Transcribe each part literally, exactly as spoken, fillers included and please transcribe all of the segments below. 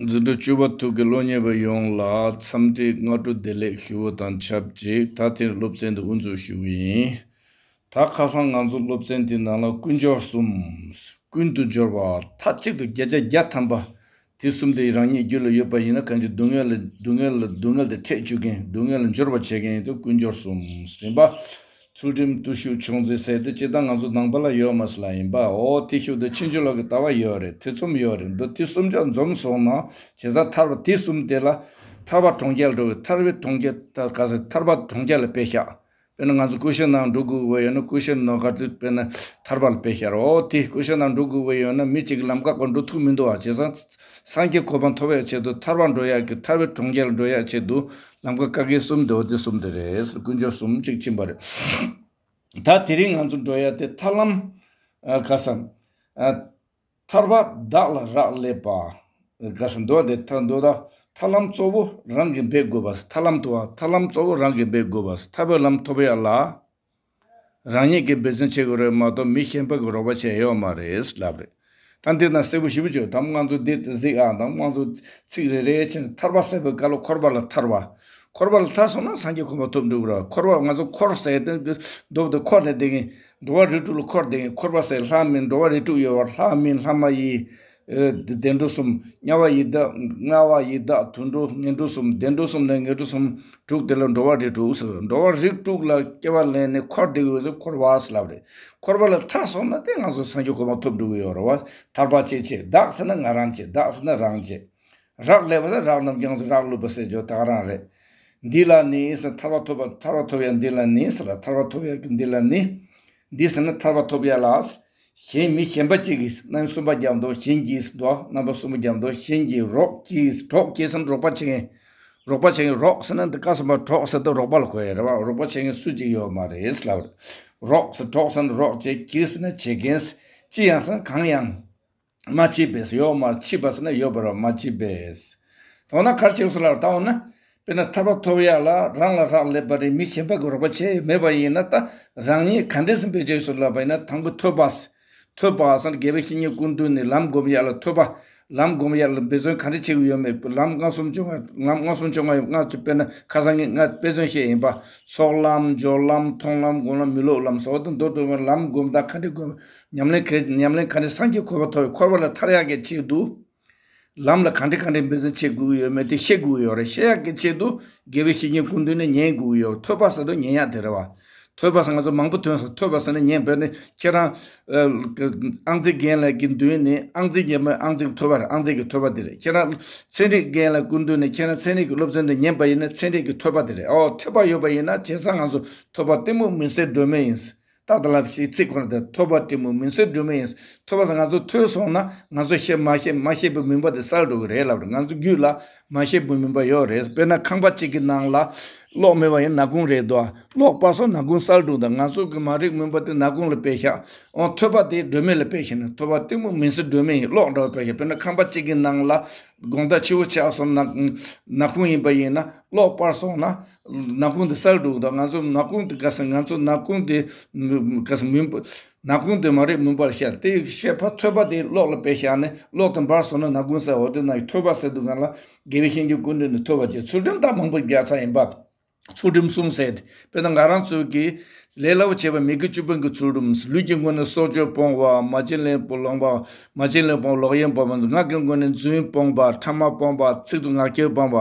འཛིན་གྲྭ་བཅུ་པ་ཐོག་གི་སློབ་གཉེར་བ་ཡོངས་ལ་འཚམས་འདྲི་སྔ་དྲོ་བདེ་ལེགས་ཞུ་བ་དང་ཆབས་ཅིག་ད་ཐེངས་སློབ་ཚན་འདི་དབུ་འཛུགས་ཞུ་གི་ཡིན། ད་ཁ་སང་ང་ཚོ་སློབ་ཚན་འདི་ནང་ལ་ཀུན་སྦྱོར་གསུམ། ཀུན་ཏུ་སྦྱོར་བ་མཐའ་གཅིག་ཏུ་བརྒྱ་ཆ་བརྒྱ་ཐམ་པ། དེ་གསུམ་དེ་རང་ཉིད་རྒྱུད་ལ་ཡོད་པ་ཡིན་ན་གང་ཅི་སྡུག་བསྔལ་ལ་སྡུག་བསྔལ་ལ་སྡུག་བསྔལ་དེ་འཕྲད་བཅུག་མཁན་སྡུག་བསྔལ་ལ་སྦྱོར་བ་བྱེད་མཁན་ཡིན་ཚེ་ཀུན་སྦྱོར་གསུམ་རིམ་པ། ཚུལ་ཁྲིམས་བརྟུལ་ཞུགས་མཆོག་འཛིན་ཟེར་དེ་སྤྱིར་བཏང་ང་ཚོ་ནང་པ་ལ་ཡོད་མ་སྲིད་ལ་ཡིན་པ། འོ་དེ་ཤུགས་དེ་ཕྱིན་ཅི་ལོག་གི་ལྟ་བ་ཡོད་རེད། ཐེ་ཚོམ་ཡོད་རེད། འདི་དེ་གསུམ་ཆ་འཛོམས་སོང་ན་བྱས་ཙང་ཐར་པ་དེ་གསུམ་དེ་ལ་ཐར་པ་གྲོང་ཁྱེར་འགྲོ་བའི་ཐར་པའི་གྲོང་ཁྱེར་ད་ག་ཟེ་ཐར་པ་གྲོང་ཁྱེར་ལ་དཔེ་བཞག་དཔེར་ན་ང་ཚོ་ཀུ་ཤའི་ནང་འགྲོ་དགོས་པ་ཡོད་ན་ཀུ་ཤའི་ནང་ག་དུས་དཔེར་ན་ཐར་པ་ལ་དཔེ་བཞག་རོགས། དེ་ཀུ་ཤའི་ནང་འགྲོ་དགོས་པ་ཡོད་ན་མི་གཅིག་གིས་ལམ་ཁ་སྐོར་འགྲོ་ཐུབ་མི་འདུག་བ། བྱས་ཙང་སངས་རྒྱས་གོ་འཕང་ཐོབ་ཡག་ཆེད་དུ་ཐར་པ་འགྲོ་ཡག་གི་ཐར་པའི་གྲོང་ཁྱེར་ལ་འགྲོ་ཡག་ཆེད་དུ་ལམ་ཁ་ཀ་གི་གསུམ་དེ་འོ་དེ་གསུམ་དེ་རེད། ཀུན་སྦྱོར་གསུམ་གཅིག་ཕྱིན་པ་རེད། ད་དེ་རིང་ང་ཚོ་འགྲོ་ཡག་དེ་ཐར་ལམ། ཨ་ག་ས། ཨ། ཐར་པ་བདག་ལ་རག་ལས་པ། ག་ས་མདོ་དེ་ཐར་མདོ་དག་ཐར་ལམ་གཙོ་བོ་རང་གིས་འབད་དགོས་པ། ཐར་ལམ་དུ་བ་ཐར་ལམ་གཙོ་བོ་རང་གིས་འབད་དགོས་པ། ཐར་པའི་ལམ་ཐོབ་ཡག་ལ། རང་ཉིད་ཀྱིས་འབད་བརྩོན་བྱེད་དགོས་རེད་མ་གཏོགས་མི་གཞན་པ་གིས་རོགས་པ་བྱས་ཡོད་མ་རེད་ལབ་རེད། ད་འདི་ན་གསལ་པོ་ཞེ་པོ་བརྗོད་དམ་ང་ཚོ་འདི་གཟིགས་ཨ་དམ་ང་ཚོ་ཚིག་རེ་རེ་བྱས་ནས་ཐར་པ་ཟེར་བའི་སྐབས་ལ་འཁོར་བ་ལ་ཐར་བ། འཁོར་བ་ལ་ཐར་སོང་ན་སངས་རྒྱས་གོ་འཕང་ཐོབ་འགྲོ་གི་རེད། འཁོར་བ་ང་ཚོ་འཁོར་ཟེར་ཏེ་འདུག་དེ་འཁོར་ནས་བསྡད་མཁན་འགྲོ་བ་རིགས་དྲུག་ལ་འཁོར་བསྡད་མཁན་འཁོར་བ་ཟེར་ལྷ་མིན་འགྲོ་བ་རིགས་དྲུག་ཡོད་པ་ལྷ་མིན་ལྷ་མ་ཡིན། བདེ་འགྲོ་གསུམ། དམྱལ་བ་ཡི་དྭགས། དམྱལ་བ་ཡི་དྭགས་དུད་འགྲོ་ངན་འགྲོ་གསུམ། བདེ་འགྲོ་གསུམ་ནས་ངན་འགྲོ་གསུམ། དྲུག་དེ་ལ་འགྲོ་བ་རིགས་དྲུག་ཟེར། འགྲོ་བ་རིགས་དྲུག་ལ་སྐྱེ་བ་ལེན་ནས་འཁོར་བསྡད་ཡོད་ཚེ་འཁོར་བ་ཟེར་ལབ་རེད། འཁོར་བ་ལ་ཐར་སོང་ན་དེ་ང་ཚོ་སངས་རྒྱས་གོ་འཕང་ཐོབ་འགྲོ་གི་ཡོད་རེད་བ། ཐར་པ་ཅེས་བྱ། བདག་ཟེར་ན་ང་རང་བྱ། བདག་ཟེར་ན་རང་བྱ། རག་ལས་པ་ཟེར་རག་ལམ་རྐྱང་ཟེར་རག་ལུས་པ་ཟེར་ཇོ་ད་ག་རང་རེད། འདི་ལ་ནི་ཟེར་ཐར་པ་ཐོབ་པ་ཐར་པ་ཐོབ་ཡག་འདི་ལ་ནི་ཟེར་ལ་ཐར་པ་ཐོབ་ཡག་གི་འདི་ལ་ནི། འདི་ཟེར་ན་ཐར་པ་ཐོབ་ཡག་ལ། གཞན་མི་གཞན་པ་གཅིག་གིས་རྣམ་གསུམ་པ་རྒྱབ་འདུག་གཞན་གྱིས་འདུག་རྣམ་པ་གསུམ་པ་རྒྱབ་འདུག་གཞན་གྱིས་རོགས་ཀྱིས་རོགས་ཀྱིས་ཟེར་ན་རོགས་པ་བྱེད་མཁན། རོགས་པ་བྱེད་མཁན་རོགས་ཟེར་ན་འདི་ཀ་ཟེར་བ་གྲོགས་ཟེར་དུས་རོགས་པ་ལ་གོ་ཡ་རེད་བ། རོགས་པ་བྱེད་མཁན་སུ་གཅིག་ཡོད་མ་རེད་ལབ་རེད། རོགས་ཟེར་གྲོགས་ཟེར་ན་རོགས་བྱེད་ཀྱིས་ཟེར་ན་བྱེད་མཁན། ཅི་ཡང་ཟེར་ན་གང་ཡང་། མ་མཆིས་པས། ཡོད་མ་མཆིས་པ་ཟེར་ན་ཡོད་པ་རེད་བ། མ་མཆིས་པས། དོན་ན་ག་རེ་བྱེད་དགོས་ཟེར་ལབ་ད་འོ་ན། དཔེར་ན་ཐར་པ་ཐོབ་ཡག་ལ་རང་ལ་རག་ལས་པ་རེད། མི་གཞན་པ་གིས་རོགས་པ་བྱས་ཡོད་མེད་པ་ཡིན་ན་ད་རང་ཉིད་ག་འདྲས་སེ་འབད་བྱས་ཟེར་ལབ་པ་ཡིན་ན་དང་པོ་ཐོས་པ། ཐོས་པ་ཟེར་ན་དགེ་བའི་བཤེས་གཉེན་སྐུ་མདུན་ནས་ལམ་སྒོམ་ཡག་ལ་ཐོས་པ། ལམ་སྒོམ་ཡག་ལ་འབད་བརྩོན་ག་འདྲས་བྱེད་དགོས་ཡོད་མེད་ལམ་ལྔ་གསུམ་བཅོ་ལྔ་ལམ་ལྔ་གསུམ་བཅོ་ལྔ་ཡོད། ང་ཚོ་དཔེར་ན་ཁ་སང་ངས་ང་དཔེ་མཚོན་བཤད་ཡིན་པ། ཚོགས་ལམ་སྦྱོར་ལམ་མཐོང་ལམ་སྒོམ་ལམ་མི་སློབ་ལམ་ཟེར་བ་དང་མདོར་བསྡུས་པ་ལམ་སྒོམ་དང་ག་འདྲས་སྒོམ། ཉམས་ལེན་ག་ཉམས་ལེན་ག་འདྲས་སངས་རྒྱས་གོ་འཕང་ཐོབ་པའི་འཁོར་བ་ལས་ཐར་ཡག་གི་ཆེད་དུ། ལམ་ལ་ག་འདྲས་ག་འདྲས་འབད་བརྩོན་བྱེད་དགོས་ཀྱི་ཡོད་མེད་དེ་ཤེས་དགོས་ཀྱི་ཡོད་རེད། ཤེས་ཡག་གི་ཆེད་དུ་དགེ་བའི་བཤེས་གཉེན་སྐུ་མདུན་ནས་ཉན་དགོས་ཀྱི་ཡོད། ཐོས་པ་ཟེར་དུས་ཉན་ཡག་དེ་རེད་བ། ཐོས་པ་ཟེར་ང་ཚོ་མང་པོ་ཐོན་སོང་། ཐོས་པ་ཟེར་ན་ཉན་པས་ནི་ཁྱེད་རང་། ཨ་ཨང་རྩིས་རྒན་ལགས་ཀྱི་མདུན་ནས་ཨང་རྩིས་རྒན་པ་ཨང་རྩིས་ཀྱི་ཐོས་པ་རེད། ཨང་རྩིས་ཀྱི་ཐོས་པ་དེ་རེད། ཁྱེད་རང་ཚན་རིག་རྒན་ལགས་སྐུ་མདུན་ནས་ཁྱེད་རང་ཚན་རིག་གི་སློབ་ཚན་དེ་ཉན་པ་ཡིན་ན་ཚན་རིག་གི་ཐོས་པ་དེ་རེད། ཨོ་ཐོས་པ་ཡོད་པ་ཡིན་ན་བྱས་ཙང་ང་ཚོ་ཐོས་པ་གཏི་མུག་མུན་སེལ་སྒྲོན་མེ་ཡིན། ཏག་ཏག་ལབ་ཞིག་ཚིག་ཁོ་ན་དེ་ཐོས་པ་གཏི་མུག་མུན་སེལ་སྒྲོན་མེ་ཡིན། ཐོས་པ་ཟེར་ང་ཚོ་ཐོས་སོང་ན་ང་ཚོ་ཤེས་མ་ཤེས་མ་ཤེས་པའི་མུན་པ་དེ་སེལ་འགྲོ་གི་རེད་ལབ་རེད། ང་ཚོ་རྒྱུད་ལ་མ་ཤེས་པའི་མུན་པ་ཡོད་རེད། དཔེར་ན་ཁང་པ་གཅིག་གི་ནང་ལ་གློག་མེད་པ་ཡིན་ན་ནག་ཁུང་རེད་དོ། གློག་སྤར་སོང་ན་ནག་ཁུང་སེལ་འགྲོ་འདུག་ང་ཚོ་གི་མ་རིག་མུན་པ་དེ་ནག་ཁུང་ལ་དཔེ་བཞག་འོ་ཐོས་པ་དེ་སྒྲོན་མེ་ལ་དཔེ་བཞག་ན་ཐོས་པ་གཏི་མུག་མུན་སེལ་སྒྲོན་མེ་ཡིན། གློག་འདྲ་བ་དཔེ་བཞག་དཔེར་ན་ཁང་པ་གཅིག་གི་ནང་ལ་དགོང་དག་ཕྱི་པོ་ཆགས་སོང་ན་ནག་ཁུང་ཡིན་པ་ཡིན་ན་གློག་སྤར་སོང་ན། ནག་ཁུང་དེ་སེལ་འགྲོ་གི་འདུག་ང་ཚོ་ནག་ཁུང་དེ་ག་ས་ང་ཚོ་ནག་ཁུང་དེ་ག་ས་མུན་པ། ནག་ཁུང་དེ་མ་རིག་མུན་པར་ཤར་དེ་ཤེས་པ་ཐོས་པ་དེ་གློག་ལ་དཔེ་བཞག་ནས་གློག་དེ་འབར་སོང་ན་ནག་ཁུང་སེལ། འོ་དེ་ན་ཐོས་པ་ཟེར་དུས་སྒང་ལ་དགེ་བའི་བཤེས་གཉེན་སྐུ་མདུན་ནས་ཐོས་པ་བྱས། ཚུལ་ཁྲིམས་དང་མང་པོ་རྒྱག་ཚར་ཡིན་པ། ཚུལ་ཁྲིམས་གསུམ་ཟེར་དེ་དཔེར་ན་ང་རང་ཚོ་གི་ལས་སླ་པོ་བྱས་པ་མི་དགེ་བཅུ་སྤོང་གི་ཚུལ་ཁྲིམས། ལུས་ཀྱི་སྒོ་ནས་སྲོག་གཅོད་སྤོང་བ། མ་བྱིན་ལེན་སྤོང་ལོག་པ། མ་བྱིན་ལེན་སྤོང་ལོག་གཡེམ་སྤོང་བ། ངག་གི་སྒོ་ནས་རྫུན་སྤོང་བ། ཕྲ་མ་སྤོང་བ། ཚིག་རྩུབ་ངག་འཁྱལ་སྤོང་བ།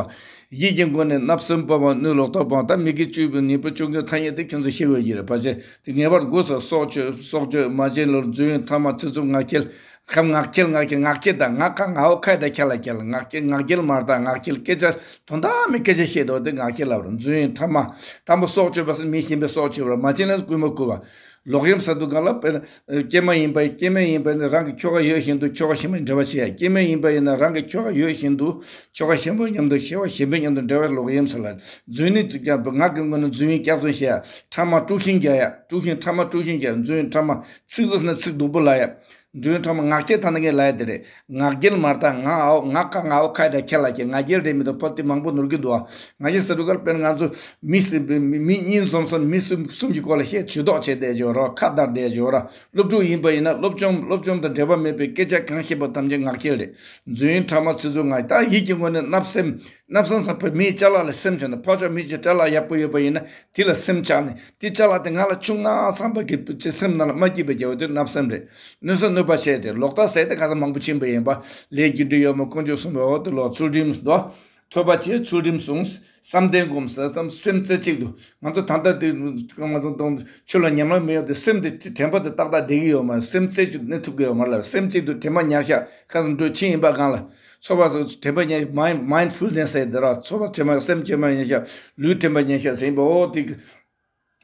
ཡིད་ཀྱི་སྒོ་ནས་བརྣབ་སེམས་སྤོང་བ། གནོད་ལོག་ལྟ་སྤོང་བ། ད་མི་དགེ་བཅུ་པའི་ཉེས་པ་བཅོ་བརྒྱད་ཐ་སྙད་དེ་ཁྱོད་ཚོ་ཤེས་དགོས་ཀྱི་རེད་ཕལ་ཆེར། དེ་ངེས་པར་དགོས་སོ། སྲོག་གཅོད་སྲོག་གཅོད་མ་བྱིན་ལེན་རྫུན་ཕྲ་མ་ཚིག་རྩུབ་ངག་འཁྱལ། ཁམས་ངག་འཁྱལ་ངག་འཁྱལ་ངག་འཁྱལ་དང་ངག་ག་ང་འོ་ཁ་ཡ་ད་ཁྱ་ལ་འཁྱལ་ངག་འཁྱལ་ངག་འཁྱལ་མ་རེད་ད་ངག་འཁྱལ་སྐད་ཆ་དོན་དག་མེད་སྐད་ཆ་བཤད་འདུག་དེ་ངག་འཁྱལ་ལབ་རེད། རྫུན་ཕྲ་མ་དང་པོ་སྲོག་གཅོད་པ་ཟེར་མི་གཞན་པའི་སྲོག་གཅོད་པ་རེད། མ་བྱིན་ལེན་རྐུན་མ་རྐུ་བ། ལོག་གཡེམ་ཟེར་དུས་སྒང་ལ་དཔེར་ན་སྐྱེས་མ་ཡིན་པ་སྐྱེས་དམན་ཡིན་པ་ཡིན་ན་རང་གི་ཁྱོ་ག་ཡོད་བཞིན་དུ་ཁྱོ་ག་གཞན་པ་འབྲེལ་བ་བྱེད་ཡ། སྐྱེས་དམན་ཡིན་པ་ཡིན་ན་རང་གི་ཁྱོ་ག་ཡོད་བཞིན་དུ་ཁྱོ་ག་གཞན་པ་མཉམ་དུ་ཁྱོ་ག་གཞན་པའི་མཉམ་དུ་འབྲེལ་བ་ལོག་གཡེམ་ཟེར་ལ། རྫུན་ནི་ངག་གི་སྒོ་ནས་རྫུན་སྐྱག་རྫུན་བཤད་ཡ། ཕྲ་མ་དཀྲུག་ཤིང་རྒྱག་ཡ། དཀྲུག་ཤིང་ཕྲ་མ་དཀྲུག་ཤིང་རྒྱག་ཡ། རྫུན་ཕྲ་མ་ཚིག་རྩུབ་ན་ཚིག་སྡུག་པོ་ལབ་ཡ། འགྲོ་ཡོང་ཁྲོམ་ངག་འཁྱལ་ཐ་ན་ངས་ལབ་ཡ་དེ་རེད། ངག་འཁྱལ་མ་རེད། ད་ང་ཨའོ་ང་ཀ་ང་ཨའོ་ཁ་ད་ཁྱེད་ལ་ཁྱེད་ངག་འཁྱལ་རེད་མི་འདུག་ཕ་དེ་མང་པོ་ནོར་གྱི་འདུག་ཨ། ངག་འཁྱལ་ཟེར་དུས་ཀར་དཔེར་ང་ཚོ་མི་སེ་མི་མི་གཉིས་འཛོམས་སོང་མི་གསུམ་གསུམ་གྱི་སྐོར་ལ་བཤད་ཇུས་གཏོགས་བྱས་བསྡད་ཡོད་ར། ཁ་བརྡར་བསྡད་ཡོད་ར། སློབ་ཕྲུག་ཡིན་པ་ཡིན་ན་སློབ་སྦྱོང་སློབ་སྦྱོང་དང་འབྲེལ་བ་མེད་པའི་སྐད་ཆ་གང་བཤད་པ་ཐམས་ཅད་ངག་འཁྱལ་རེད། འཛུལ་ཡུན་ཕྲ་མ་ཚེ་ཚོད་ང་ད་ཡིད་ཀྱི་ངོས་ནས་བརྣབ་སེམས། བརྣབ་སེམས་སམ་ཕ་མིའི་ཅ་ལག་ལ་སེམས་བྱུང་ན་ཕོ་ཅོག་མི་གཅིག་ཅ་ལག་ཡག་པོ་ཡོད་པ་ཡིན་ན་དེ་ལ་སེམས་ཆགས་ནས་དེ་ཅ་ལག་དེ་ང་ལ་ཆུང་ན་བསམ་པ་གི་ཅི་སེམས་ནང་ལ་མ་སྐྱིད་པའི་རྒྱལ་བ་དེ་བརྣབ་སེམས་རེད། གནོད་ས་གནོད་པ་བྱས་ཏེ་ལོག་ལྟ་ཟེར་ཏེ་ཁ་ས་མང་པོ་ཕྱིན་པ་ཡིན་པ། ལས་རྒྱུ་འབྲས་ཡོད་མ་དཀོན་མཆོག་གསུམ་པའི་འོག་ཏུ་ལོག་ཚུལ་ཁྲིམས་སུ་འདུག་ཐོས་པ་བྱས་ཚུལ་ཁྲིམས་བསྲུངས། བསམ་གཏན་སྒོམ་ཟེར་བསམ་སེམས་རྩེ་གཅིག་ཏུ་ང་ཚོ་ད་ལྟ་དེ་ང་ཚོ་གཏོང་ཆོས་ལ་ཉམས་ལེན་མི་ཡོང་དུས་སེམས་དེ་དྲན་པ་དེ་ཏག་ཏག་བསྡད་ཀྱི་ཡོད་མ་རེད། སེམས་རྩེ་གཅིག་ཏུ་གནས་ཐུབ་ཀྱི་ཡོད་མ་རེད་ལ། སེམས་གཅིག་ཏུ་དྲན་པ་ཉར་ཤག་ཁ་སང་འགྲོ་ཕྱིན་ཡིན་པ་གང་ལ། ཚོར་བ་སོགས་དྲན་པ་ཉར་མའིན་མའིན་ཌ་ཕུལ་ནེ་སི་ཟེར་དེ་ར། ཚོར་བ་དྲན་པ་སེམས་དྲན་པ་ཉར་ཤག་ལུས་དྲན་པ་ཉར་ཤག་ཟེར་ཡིན་པ། འོ་དེ་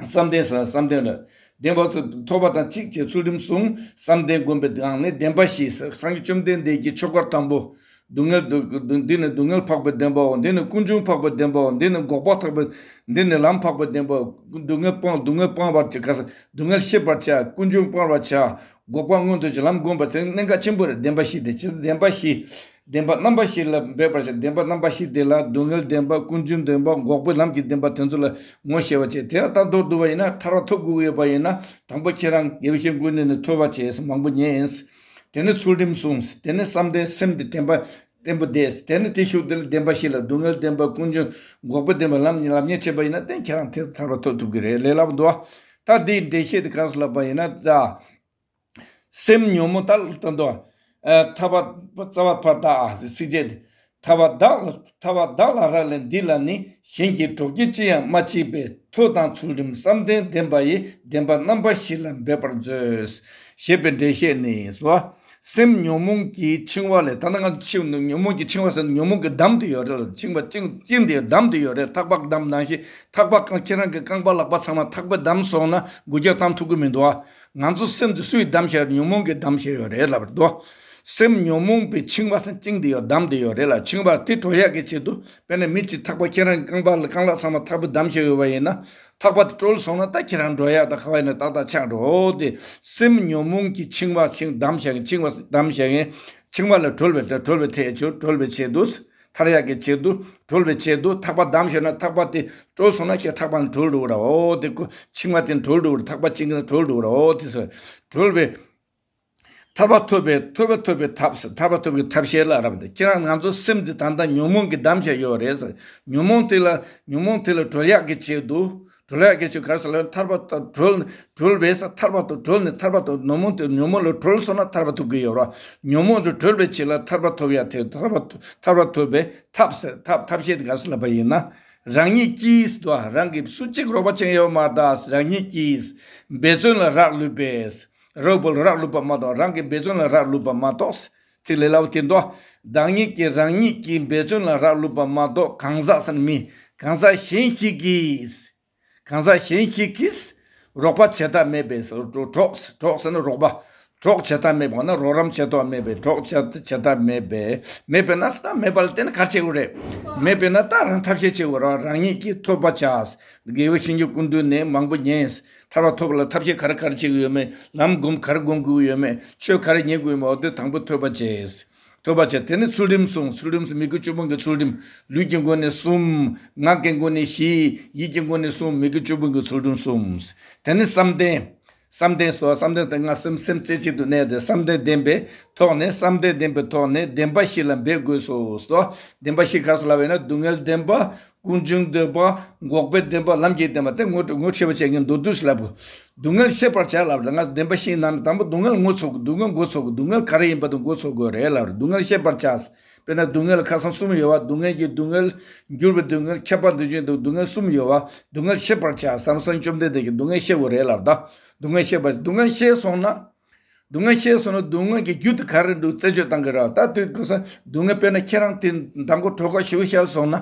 བསམ་གཏན་ཟེར་བསམ་གཏན་ལ་བདེན་པ་ཚོ་ཐོས་པ་དང་གཅིག་བྱས་ཚུལ་ཁྲིམས་བསྲུང་། བསམ་གཏན་སྒོམ་པའི་སྒང་ནས་བདེན་པ་བཞི་ཟེར། སངས་རྒྱས་བཅོམ་ལྡན་འདས་ཀྱི་ཆོས་འཁོར་དང་པོ། སྡུག་བསྔལ་སྡུག་འདི་ནི་སྡུག་བསྔལ་འཕགས་པའི་བདེན་པའོ། འདི་ནི་ཀུན་འབྱུང་འཕགས་པའི་བདེན་པའོ། འདི་ནི་འགོག་པ་འཕགས་པའི། འདི་ནི་ལམ་འཕགས་པའི་བདེན་པའོ། སྡུག་བསྔལ་སྤང་སྡུག་བསྔལ་སྤང་བར་བྱ། སྡུག་བསྔལ་ཤེས་པར་བྱ། ཀུན་འབྱུང་སྤང་བར་བྱ། འགོག་པ་མངོན་དུ་བྱ། ལམ་བསྒོམ་པ་དེ་གནད་འགག་ཆེན་པོ་རེད། བདེན་པ་བཞི་དེ་ཅི་བདེན་པ་བཞི། བདེན་པ་རྣམ་པ་བཞི་ལ་འབད་པར་བྱ། བདེན་པ་རྣམ་པ་བཞི་དེ་ལ་སྡུག་བསྔལ་བདེན་པ་ཀུན་འབྱུང་བདེན་པ་འགོག་པའི་ལམ་གྱི་བདེན་པ་དེ་ཚོ་ལ་ངོ་ཤེས་པ་བྱས། དེ་ལྟར་མདོར་བསྡུ་བ་ཡིན་ན་ཐར་པ་ཐོབ་དགོས་ཀྱི་ཡོད་པ་ཡིན་ན་དང་པོ་ཁྱེད་རང་དགེ་བའི་བཤེས་གཉེན་ནས་ཐོས་པ་བྱས་མང་པོ་ཉན། དེ་ནས་ཚུལ་ཁྲིམས་བསྲུང་། དེ་ནས་བསམ་གཏན་སེམས་དེ་དྲན་པ་བརྟན་པོ་བསྡད། དེ་ནས་དེ་ཤུགས་དེ་ལ་བདེན་པ་བཞི་ལ་སྡུག་བསྔལ་བདེན་པ་ཀུན་འབྱུང་འགོག་པའི་བདེན་པ་ལམ་ལམ་ཉེར་བྱས་པ་ཡིན་ན་བརྟན་ཁྱེད་རང་དེ་ཐར་པ་ཐོབ་ཐུབ་ཀྱི་རེད་ལས་སླ་པོ་འདུག་ད་དེའི་འགྲེལ་བཤད་དེ་ག་རེ་ལབ་པ་ཡིན་ན་ཛ། སེམས་ཉོན་མོངས་ད་ལྟ་འདུག་ཨ་ཐར་པ་རྩ་བ་ཕར་དག་ཨ་སྲིད་རྗེ་དེ། ཐར་པ་བདག་ལ་ཐར་པ་བདག་ལ་རག་ལས་འདི་ལ་ནི། གཞན་གྱི་གྲོགས་ཀྱིས་ཅི་ཡང་མ་མཆིས་པས། ཐོས་དང་ཚུལ་ཁྲིམས་བསམ་གཏན་ལྡན་པ་ཡིས། བདེན་པ་རྣམ་པ་བཞི་ལ་འབད་པར་མཛོད། ཞེས་པའི་འགྲེལ་བཤད་ནི་སོ། སེམས་ཉོན་མོངས་ཀྱི་འཆིང་བ་ལས། ད་ལྟ་ང་ཚོ་ཕྱི་ཉོན་མོངས་ཀྱི་འཆིང་བ་ཟེར་ན་ཉོན་མོངས་ཀྱི་འདམ་དེ་ཡོད་རེད་ལ། འཆིང་བ་བཅིངས་བཅིངས་དེ་འདམ་དེ་ཡོད་རེད། ཐག་པ་འདམ་ནང་བཞིན་ཐག་པ་རྐང་ཁྱེད་རང་གི་རྐང་པ་ལག་པ་ཚང་མ་ཐག་པས་བསྡམས་སོང་ན་འགུལ་སྐྱོད་བཏང་ཐུབ་ཀྱི་མི་འདུག་ཨ། ང་ཚོ་སེམས་དེ་སུས་བསྡམས་བཞག་ཉོན་མོངས་ཀྱིས་བསྡམས་བཞག་ཡོད་རེད་ལབ་རེད་དོ། སེམས་ཉོན་མོངས་པའི་འཆིང་བ་སེམས་བཅིངས་དེ་ཡོད་བསྡམས་དེ་ཡོད་རེད་ལ། འཆིང་བ་དེ་གྲོལ་ཡག་གི་ཆེད་དུ་དཔེར་ན་མི་གཅིག་ཐག་པ་ཁྱེད་རང་རྐང་པ་ལ་རྐང་ལག་ཚང་མ་ཐག་པས་བསྡམས་བཞག་ཡོད་པ་ཡིན་ན། ཐག་པ་དེ་གྲོལ་སོང་ན་ད་ཁྱེད་རང་འགྲོ་ཡག་ད་ག་བ་ཡིན་ན་ཏག་ཏག་ཆགས་འགྲོ་འོ་དེ། སེམས་ཉོན་མོངས་ཀྱི་འཆིང་བ་ཞིག་བསྡམས་བཞག་གི་འཆིང་བ་བསྡམས་བཞག་གི་འཆིང་བ་ལ་གྲོལ་བའི་གྲོལ་བའི་ཐད་ཆོས་གྲོལ་བའི་ཆེད་དུ། ཐར་ཡག་གི་ཆེད་དུ་གྲོལ་བའི་ཆེད་དུ་ཐག་པ་བསྡམས་ཤེ་ན་ཐག་པ་དེ་གྲོལ་སོང་ན་ཁྱེད་ཐག་པ་ནི་གྲོལ་འགྲོ་གི་ར། འོ་དེ་ཀོ་འཆིང་བ་དེ་གྲོལ་འགྲོ་གི་ར། ཐག་པ་གཅིག་ནི་གྲོལ་འགྲོ་གི་ར། འོ་དེ་སོ་གྲོལ་བའི་ཐར་པ་ཐོབ་པའི་ཐོབ་པའི་ཐོབ་པའི་ཐབས་ཟེར། ཐར་པ་ཐོབ་ཀྱི་ཐབས་ཤེས་ལ་རབ་དེ་ཁྱེད་རང་ང་ཚོ་སེམས་དེ་ད་ལྟ་ཉོན་མོངས་ཀྱིས་བསྡམས་བཞག་ཡོད་རེད་ཟེར། ཉོན་མོངས་དེ་ལ་ཉོན་མོངས་དེ་ལ་གྲོལ་ཡག་གི་ཆེད་དུ། གྲོལ་ཡག་གི་ཆེད་ག་རེ་ཟེར་ལ་ཐར་པ་ཐོབ་གྲོལ་གྲོལ་བས་ཐར་པ་ཐོབ་གྲོལ་ནས་ཐར་པ་ཐོབ་ཉོན་མོངས་དེ་ཉོན་མོངས་ལ་གྲོལ་སོང་ན་ཐར་པ་ཐོབ་ཀྱི་ཡོད་ར། ཉོན་མོངས་དེ་གྲོལ་བའི་ཆེད་ལ་ཐར་པ་ཐོབ་ཡག་དེ་ཐར་པ་ཐར་པ་ཐོབ་པའི་ཐབས་ཟེར། ཐབས་ཐབས་ཤེས་དེ་ག་རེ་ཟེར་ལབ་པ་ཡིན་ན། རང་ཉིད་ཀྱིས་དོ་རང་གིས་སུ་གཅིག་རོགས་པ་བྱེད་ཡོད་མ་རེད། རང་ཉིད་ཀྱིས་འབད་བརྩོན་ལ་རག་ལུས་པས། རོགས་པ་ལ་རག་ལུས་པ་མ་གཏོགས་རང་གི་འབད་བརྩོན་ལ་རག་ལུས་པ་མ་གཏོགས། ཚིག་ལས་སླ་བོ་དེ་འདུག་བདག་ཉིད་ཀྱིས་རང་ཉིད་ཀྱིས་འབད་བརྩོན་ལ་རག་ལུས་པ་མ་གཏོགས་གང་ཟག་ཟེར་ན་མི་གང་ཟག་གཞན་ཞིག་གིས། གང་ཟག་གཞན་ཞིག་གིས་རོགས་པ་བྱེད་ཐབས་མེད་པས། གྲོགས་གྲོགས་ཟེར་ན་རོགས་པ། གྲོགས་བྱེད་ཐབས་མེད་པ་ན་རོགས་རམ་བྱེད་ཐབས་མེད་པས། གྲོགས་བྱེད་བྱེད་ཐབས་མེད་པས། མེད་པས་ན་ཟེར་ན་མེད་པ་ལ་བརྟེན་ནས་ག་རེ་བྱེད་དགོས་རེད། མེད་པས་ན་ད་རང་ཐབས་ཤེས་བྱེད་དགོས་ར། རང་ཉིད་ཀྱིས་ཐོས་པ་བྱ། དགེ་བའི་བཤེས་གཉེན་སྐུ་མདུན་ནས་མང་པོ་ཉན། ཐར་པ་ཐོབ་པ་ལ་ཐབས་ཤེས་ག་རེ་ག་རེ་བྱེད་དགོས་ཡོད་མེད། ལམ་སྒོམ་ག་རེ་སྒོམ་དགོས་ཡོད་མེད། ཆོས་ག་རེ་ཉན་དགོས་ཡོད་མེད། འོ་དེ་དང་པོ་ཐོས་པ་བྱས། ཐོས་པ་བྱས། དེ་ནས་ཚུལ་ཁྲིམས་བསྲུང་། ཚུལ་ཁྲིམས་སུ་མི་དགེ་བཅུ་སྤོང་གི་ཚུལ་ཁྲིམས། ལུས་ཀྱི་སྒོ་ནས་གསུམ། ངག་གི་སྒོ་ནས་བཞི། ཡིད་ཀྱི་སྒོ་ནས་གསུམ། མི་དགེ་བཅུ་སྤོང་གི་ཚུལ་ཁྲིམས་གསུམ། དེ་ནས་བསམ་གཏན། བསམ་གཏན་སོ། བསམ་གཏན་དེ་ང་སེམས་སེམས་རྩེ་གཅིག་ཏུ་གནས་ཏེ་བསམ་གཏན་ལྡན་པའི་ཐོག་ནས་བསམ་གཏན་ལྡན་པའི་ཐོག་ནས་བདེན་པ་བཞི་ལ་འབད་དགོས་སོ། སོ། བདེན་པ་བཞི་ག་རེ་ཟེར་ལབ་པ་ཡིན་ན་སྡུག་བསྔལ་བདེན་པ། ཀུན་འབྱུང་བདེན་པ། འགོག་པའི་བདེན་པ། ལམ་གྱི་བདེན་པ་དེ་ངོ་ངོ་འཕྲོད་པ་བྱས་ངས་མདོར་བསྡུས་ཤིག་ལབ་དགོས། སྡུག་བསྔལ་ཤེས་པར་བྱ་ལབ་རེད། ང་བདེན་པ་བཞིའི་ནང་ནས་དང་པོ་སྡུག་བསྔལ་ངོ་ཚ་དགོས། སྡུག་བསྔལ་འགོ་ཚུགས་དགོས། སྡུག་བསྔལ་ག་རེ་ཡིན་པ་དེ་འགོ་ཚུགས་དགོས་རེད་ལབ་རེད། སྡུག་བསྔལ་ཤེས་པར་བྱ། དཔེར་ན་སྡུག་བསྔལ་ཁ་སང་གསུམ་ཡོད་པ། སྡུག་བསྔལ་གྱི་སྡུག་བསྔལ། འགྱུར་བའི་སྡུག་བསྔལ། ཁྱབ་པ་འདུ་བྱེད་སྡུག་སྡུག་བསྔལ་གསུམ་ཡོད་པ། སྡུག་བསྔལ་ཤེས་པར་བྱ། བསམ་སེམས་བཅོམ་ལྡན་འདས་ཀྱིས་སྡུག་བསྔལ་ཤེས་དགོས་རེད་ལབ་ད། སྡུག་བསྔལ་ཤེས་པ། སྡུག་བསྔལ་ཤེས་སོང་ན། སྡུག་བསྔལ་ཤེས་སོང་ན་སྡུག་བསྔལ་གྱི་རྒྱུ་དེ་ག་རེ་འདུག་རྩད་གཅོད་གཏང་གི་རེད། ད་དུས་ཁ་སང་སྡུག་བསྔལ་དཔེར་ན་ཁྱེད་རང་དེ་མདང་དགོང་གྲོད་ཁོག་ཞེ་པོ་བཤལ་སོང་ན།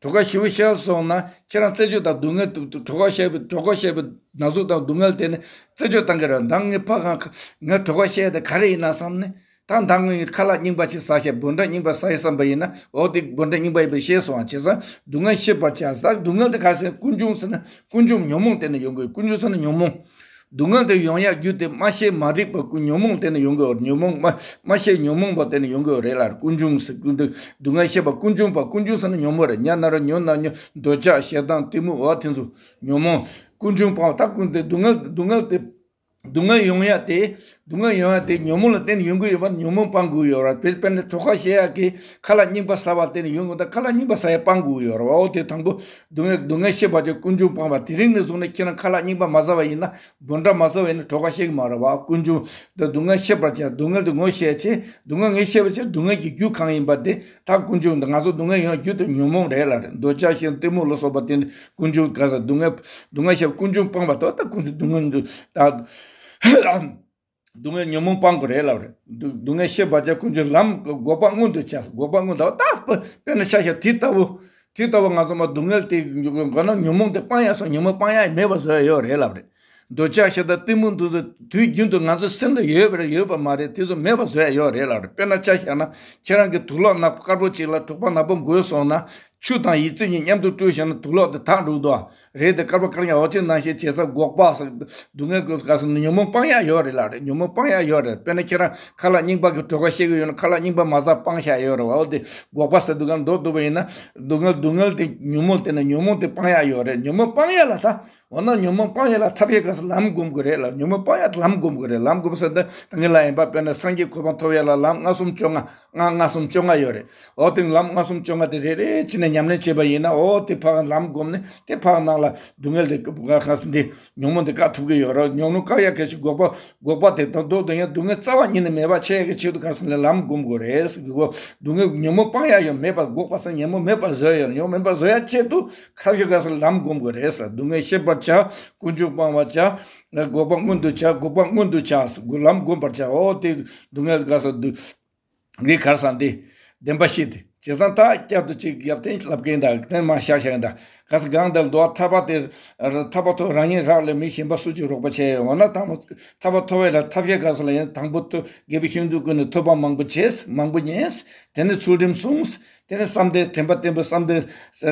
གྲོད་ཁོག་ཞེ་པོ་བཤལ་སོང་ན་ཁྱེད་རང་རྩད་གཅོད་དང་སྡུག་བསྔལ་དུ་དུ་གྲོད་ཁོག་བཤལ་བའི་གྲོད་ཁོག་བཤལ་བའི་ན་ཟུག་དང་སྡུག་བསྔལ་དེ་ནི་རྩད་གཅོད་གཏང་གི་རེད། མདང་ངའི་ཕ་གང་ཁ་ངའི་གྲོད་ཁོག་བཤལ་དེ་ག་རེ་ཡིན་ན་བསམ་ནས། ད་མདང་ངའི་ཁ་ལག་རྙིང་པ་ཅིག་ཟ་བྱས་འབོད་སྒྲ་རྙིང་པ་ཟ་བྱས་བསམ་པ་ཡིན་ན། འོ་དེ་འབོད་སྒྲ་རྙིང་པ་ཡིན་པ་ཤེས་སོང་བ་བྱས་ཙང་སྡུག་བསྔལ་ཤེས་པར་བྱ། ད་སྡུག་བསྔལ་དེ་ག་རེ་ཟེར་ན་ཀུན་འབྱུང་ཟེར་ན་ཀུན་འབྱུང་ཉོན་མོངས་དེ་ནས་ཡོང་གི་ཡོད། ཀུན་འབྱུང་ཟེར་ན་ཉོན་མོངས། སྡུག་བསྔལ་དེ་ཡོང་ཡག་རྒྱུ་དེ་མ་ཤེས་མ་རིག་པ་ཀུན་ཉོན་མོངས་དེ་ནས་ཡོང་གི་ཡོད། ཉོན་མོངས་མ་མ་ཤེས་ཉོན་མོངས་པ་དེ་ནས་ཡོང་གི་ཡོད་རེད་ལ། ཀུན་འབྱུང་ཟེར་ཀུན་སྡུག་སྡུག་བསྔལ་ཤེས་པ་ཀུན་འབྱུང་པ། ཀུན་འབྱུང་ཟེར་ན་ཉོན་མོངས་རེད། ཉ་ན་རོ་ཉོ་ན་ཉོ། འདོད་ཆགས་ཞེ་སྡང་གཏི་མུག་འོ་དེ་ཚོ་ཉོན་མོངས། ཀུན་འབྱུང་སྤང་བ་ད་ཀུན་དེ་སྡུག་བསྔལ་སྡུག་བསྔལ་དེ། སྡུག་བསྔལ་ཡོང་ཡ་དེ། སྡུག་བསྔལ་ཡོང་ཡ་དེ་ཉོན་མོངས་ལ་བརྟེན་ནས་ཡོང་གི་ཡོད་པ་ཉོན་མོངས་སྤང་དགོས་ཡོད་ར། དཔེ་དཔེར་ན་གྲོད་ཁོག་བཤལ་ཡ་གི་ཁ་ལག་རྙིང་པ་ཟ་བ་བརྟེན་ནས་ཡོང་གི་ཡོད། ད་ཁ་ལག་རྙིང་པ་ཟ་ཡ་སྤང་དགོས་ཡོད་ར་བ། འོ་དེ་དང་པོ་སྡུག་བསྔལ་སྡུག་བསྔལ་ཤེས་པར་བྱ། ཀུན་འབྱུང་སྤང་བ། དེ་རིང་ནས་བཟུང་ནས་ཁྱེད་རང་ཁ་ལག་རྙིང་པ་མ་ཟ་བ་ཡིན་ན། འབོད་སྒྲ་མ་ཟ་བ་ཡིན་ན་གྲོད་ཁོག་བཤལ་གི་མ་རེད་བ། ཀུན་འབྱུང་དེ་སྡུག་བསྔལ་ཤེས་པར་བྱ། སྡུག་བསྔལ་དེ་ངོ་ཤེས་བྱས། སྡུག་བསྔལ་ངས་ཤེས་པར་བྱ། སྡུག་བསྔལ་གྱི་རྒྱུ་གང་ཡིན་པ་དེ། ད་ཀུན་འབྱུང་དེ་ང་ཚོ་སྡུག་བསྔལ་ཡོང་རྒྱུ་དེ་ཉོན་མོངས་རེད་ལ་རེད། འདོད་ཆགས་ཞེ་སྡང་གཏི་མུག་ལ་སོགས་པ་དེ་ནི་ཀུན་འབྱུང་ག་ས་སྡུག་བསྔལ་སྡུག་བསྔལ་ཤེས་པ་ཀུན་འབྱུང་སྤངས་པ་དོ། ད་ཀུན་འབྱུང་སྡུག་བསྔལ་འདུ་ད་སྡུག་བསྔལ་ཉོན་མོངས་སྤང་དགོས་རེད་ལ་རེད། སྡུག་སྡུག་བསྔལ་ཤེས་པར་བྱ། ཀུན་འབྱུང་ལམ་འགོག་པ་མངོན་དུ་བྱ། འགོག་པ་མངོན་དུ་ད་དཔེར་ན་ཆ་བཞག་དེ་ལྟ་བུ་དེ་ལྟ་བུ་ང་ཚོ་མ་སྡུག་བསྔལ་དེ་འགོག་ན་ཉོན་མོངས་དེ་སྤང་ཡ་སོང་། ཉོན་མོངས་སྤང་ཡ་མེད་པ་བཟོ་ཡ་ཡོད་རེད་ལ་རེད། འདོད་ཆགས་ཞེ་སྡང་གཏི་མུག་འདི་ཚོ་དུས་རྒྱུན་དུ་ང་ཚོའི་སེམས་ལ་ཡོད་པ་རེད་ཡོད་པ་མ་རེད། དེ་ཚོ་མེད་པ་བཟོ་ཡ་ཡོད་རེད་ལབ་རེད། དཔེར་ན་ཆ་བཞག་ན་ཁྱེད་རང་གི་དུག་ལོག་ནག་པོ་དཀར་པོ་གཅིག་ལ་དྲེག་པ་ནག་པོ་འགོས་སོང་ན། ཆུ་དང་ཡི་ཙི་གཉིས་མཉམ་དུ་བཀྲུས་བཞག་ན་དུག་ལོག་དེ་དག་འགྲོ་གི་འདུག་རེད། དེ་དཀར་པོ་དཀར་ཡང་འོ་ཅིག་ནང་བཞིན་བྱེད་ས་འགོག་པ་ཟེར། སྡུག་བསྔལ་གྱི་སྐབས་སུ་ཉོན་མོངས་སྤང་ཡ་ཡོད་རེད་ལབ་རེད། ཉོན་མོངས་སྤང་ཡ་ཡོད་རེད། དཔེར་ན་ཁྱེད་རང་ཁ་ལག་རྙིང་པ་གི་གྲོད་ཁོག་བཤལ་གི་ཡོད་ན་ཁ་ལག་རྙིང་པ་མ་ཟ་སྤང་བཞག་ཡོད་རེད་བ། འོ་དེ་འགོག་པ་ཟེར་དུས་ག་མདོར་བསྡུས་པ་ཡིན་ན་སྡུག་བསྔལ་སྡུག་བསྔལ་དེ་ཉོན་མོངས་དེ་ན་ཉོན་མོངས་དེ་སྤང་ཡ་ཡོད་རེད། ཉོན་མོངས་སྤང་ཡ་ལ་ད། འོ་ན་ཉོན་མོངས་སྤང་ཡ་ལ་ཐབས་ཤེས་ག་ས་ལམ་སྒོམ་དགོས་རེད་ལ། ཉོན་མོངས་སྤང་ཡ་ལམ་སྒོམ་དགོས་རེད། ལམ་སྒོམ་ས་ད་ད་ངས་ལ་ཡིན་པ་དཔེར་ན་སངས་རྒྱས་གོ་འཕང་ཐོབ་ཡ་ལ་ལམ་ལྔ་གསུམ་བཅོ་ལྔ་ལྔ་ལྔ་གསུམ་བཅོ་ལྔ་ཡོད་རེད། འོ་དེ་ལམ་ལྔ་གསུམ་བཅོ་ལྔ་དེ་རེ་རེ་བྱས་ནས་ཉམས་ལེན་བྱས་པ་ཡིན་ན་འོ་དེ་ཕར་ལམ་སྒོམ་ནས་དེ་ཕར་ནང་ལ་སྡུག་བསྔལ་དེ་ག་ས་འདི་ཉོན་མོངས་དེ་བཀག་ཐུབ་ཀྱི་ཡོད་རེད། ཉོན་མོངས་བཀག་ཡ་གལ་ཆེ་འགོག་པ་འགོག་པ་དེ་དང་མདོར་བསྡུ་ཡང་སྡུག་བསྔལ་རྩ་བ་ཉིད་ནས་མེད་པ་བྱེད་ཡ་གི་ཆེད་དུ་ག་ས་ལ་ལམ་སྒོམ་དགོས་རེད་ཟེར་གི་གོ། སྡུག་བསྔལ་ཉོན་མོངས་སྤང་ཡ་ཡང་མེད་པ་འགོག་པ་ས་ཉོན་མོངས་མེད་པ་བཟོ་ཡ་ཡང་ཉོན་མོངས་མེད་པ་བཟོ་ཡ་ཆེད་དུ། ཁ་ཤས་ག་ས་ལམ་སྒོམ་དགོས་རེད་ཟེར། སྡུག་བསྔལ་ཤེས་པར་བྱ། ཀུན་འབྱུང་སྤང་བར་བྱ། འགོག་པ་མངོན་དུ་བྱ། འགོག་པ་མངོན་དུ་བྱ། ལམ་སྒོམ་པར་བྱ། འོ་དེ་སྡུག་བསྔལ་ག་ས་སྡུག་འདི་ག་ས་འདི་བདེན་པ་བཞི་དེ། བྱས་ཙང་ད་བསྐྱར་དུ་ཅིག་ཡབ་བརྟན་ལབ་མཁན་དང་བརྟན་མ་བཞག་མཁན་དང་ག་ས་གང་དེར་འདུག་ཐར་པ་དེ་ཐར་པ་ཐོབ་རང་ཉིད་རག་ལས་མི་གཞན་པ་སུ་ཅིག་རོགས་པ་བྱས་ཡོང་ན་དང་པོ་ཐར་པ་ཐོབ་པའི་ལ་ཐབས་ཤེས་ག་ས་ལ་ཡིན་དང་པོ་ཐོབ་དགེ་བའི་ཤིན་ཏུ་ཀུན་ནས་ཐོབ་པ་མང་པོ་བྱས་མང་པོ་ཉན། དེ་ནས་ཚུལ་ཁྲིམས་བསྲུངས། དེ་ནས་བསམ་གཏན་དྲན་པ་བརྟན་པོ་བསམ་གཏན་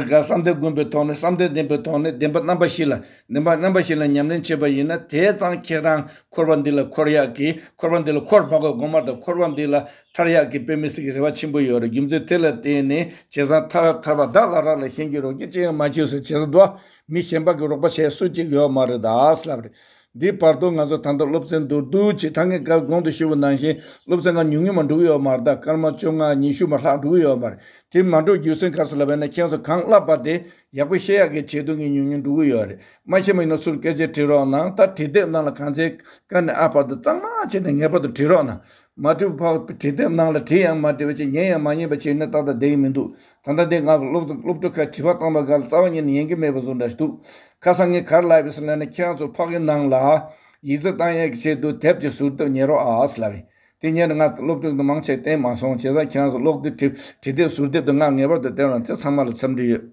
བསམ་གཏན་བསྒོམས་པའི་ཐོག་ནས་བསམ་གཏན་བརྟན་པོའི་ཐོག་ནས་བདེན་པ་རྣམ་པ་བཞི་ལ་བདེན་པ་རྣམ་པ་བཞི་ལ་ཉམས་ལེན་བྱས་པ་ཡིན་ན་དེ་ཙང་ཁྱེད་རང་འཁོར་བ་འདི་ལ་འཁོར་ཡག་གི་འཁོར་བ་འདི་ལ་འཁོར་བ་གོ་དགོངས་མ་དང་འཁོར་བ་འདི་ལ་ཐར་ཡག་གི་དཔེ་མི་སྲིད་ཀྱི་རེ་བ་ཆེན་པོ་ཡོད་རེད། རྒྱུ་མཚན་དེ་ལ་བརྟེན་ནས་བྱས་ཙང་ཐར་ཐར་པ་བདག་ལ་རག་ལས་གཞན་གྱིས་རོགས་ཀྱིས་ཅི་ཡང་མ་བྱེད་ཟེར་བྱས་ཙང་དུ་མི་གཞན་པ་གིས་རོགས་པ་བྱས་སུ་གཅིག་ཡོད་མ་རེད་ད་ལབ་རེད། འདིའི་བར་དུ་ང་ཚོ་ད་ལྟ་སློབ་ཚན་མདོར་བསྡུས་ཀྱིས་ད་ངས་ག་གོང་དུ་ཞུས་པ་ནང་བཞིན་སློབ་ཚན་ཁག་ཉུང་ཉུང་མ་འགྲོ་གི་ཡོད་མ་རེད། ད་སྐར་མ་བཅོ་ལྔ་ཉི་ཤུ་མ་ལྷག་འགྲོ་གི་ཡོད་མ་རེད། དེ་མ་འགྲོ་རྒྱུ་མཚན་ག་རེ་ཟེར་ལབ་པ་ཡིན་ན་ཁྱེད་ཚོ་གང་བསླབ་པ་དེ་ཡག་པོ་ཤེས་ཡག་གི་ཆེད་དུ་ངས་ཉུང་ཉུང་འགྲོ་གི་ཡོད་རེད། མ་ཤེས་པ་ཡིན་ན་ཚུར་སྐད་ཆ་དྲི་རོགས་གནང་། ད་བྲིས་དེབ་ནང་ལ་གང་ཚེ་ཀ་ནས་ཨ་བར་དུ་གཙང་མ་བྱས་ནས་ངེས་པར་དུ་བྲིས་རོགས་གནང་། མ་བྲིས་པ་བྲིས་དེབ་ནང་ལ་བྲིས་ཡང་མ་བྲིས་པ་བྱས་ཉན་ཡང་མ་ཉན་པ་བྱས་ན་ཏག་ཏག་བསྡད་ཀྱི་མི་འདུག་ད་ལྟ་འདི་ང་སློབ་སློབ་ཕྲུག་ཁག་དྲི་བ་བཏང་བ་ག་ལ་རྩ་བ་ཉིད་ནས་ཉན་གྱི་མེད་པ་བཟོ་འདྲ་ཞིག་འདུག་ཁ་སང་ངས་ག་རེ་ལབ་ཡོད་ཟེར་ལབ་ན་ཁྱེད་རང་ཚོ་ཕག་གི་ནང་ལ་ཡིག་ཚད་བཏང་ཡས་ཀྱི་ཆེད་དུ་དེབ་ཀྱི་ཟུར་དེབ་ཉན་རོགས་ཨ་ཟེར་ལབ་ཡིན། དེ་ཉན་ང་སློབ་ཕྲུག་དང་མང་ཆེ་བསྟན་མ་སོང་། བྱས་ཙང་ཁྱེད་རང་ཚོ་ཀློག་དུས་བྲིས་བྲིས་དེབ་ཟུར་དེབ་དེ་ང་ངེས་པར་དུ་བསྟན་རོགས། དེ་ཚང་མ་ལ་འཚམས་འདྲི་ཡོད།